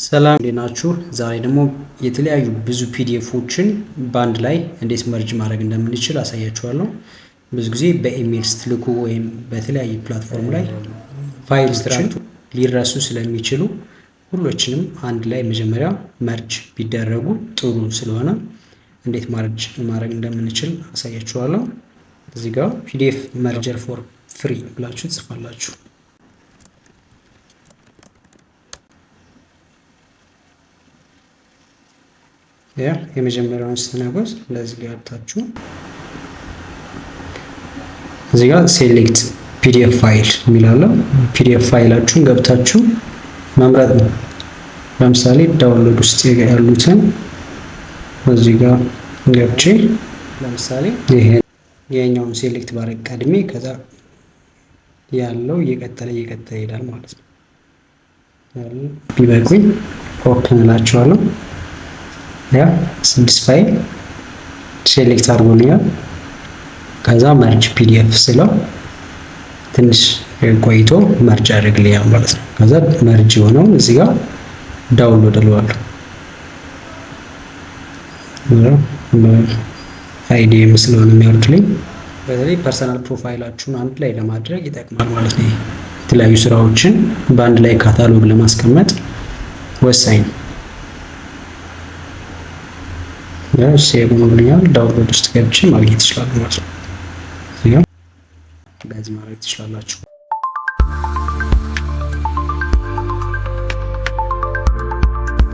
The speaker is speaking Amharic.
ሰላም እንዴት ናችሁ? ዛሬ ደግሞ የተለያዩ ብዙ PDF ኦችን በአንድ ላይ እንዴት merge ማድረግ እንደምንችል አሳያችኋለሁ። ብዙ ጊዜ በኢሜይል ስትልኩ ወይም በተለያዩ platform ላይ ፋይሎችን ሊረሱ ስለሚችሉ ሁሎችንም አንድ ላይ መጀመሪያ merge ቢደረጉ ጥሩ ስለሆነ እንዴት merge ማድረግ እንደምንችል አሳያችኋለሁ። እዚህ ጋር "PDF merger for free" ብላችሁ ትጽፋላችሁ። ያ የመጀመሪያውን ስትነኩት እንደዚህ ገብታችሁ እዚህ ጋር "select PDF file" የሚላለው PDF ፋይላችሁን ገብታችሁ መምረጥ ነው። ለምሳሌ download ውስጥ ያሉትን እዚህ ጋር ገብቼ ለምሳሌ ይሄ የኛውን select ባረግ ቀድሜ ከዛ ያለው እየቀጠለ እየቀጠለ ይሄዳል ማለት ነው። ቢበቁኝ open እላቸዋለሁ። ያ ስድስት file select አድርጎልኛል። ከዛ "merge PDF" ስለው ትንሽ ቆይቶ merge ያደርግልኛል ማለት ነው። ከዛ merge የሆነውን እዚህ ጋር download እለዋለሁ። IDM ስለሆነ የሚያወርድልኝ በተለይ personal profile ኣችሁን አንድ ላይ ለማድረግ ይጠቅማል ማለት ነው። የተለያዩ ስራዎችን በአንድ ላይ ካታሎግ ለማስቀመጥ ወሳኝ ነው። Save ሆኖልኛል። Download ውስጥ ገብቼ ማግኘት ይችላሉ ማለት ነው። በዚህ ማድረግ ትችላላችሁ።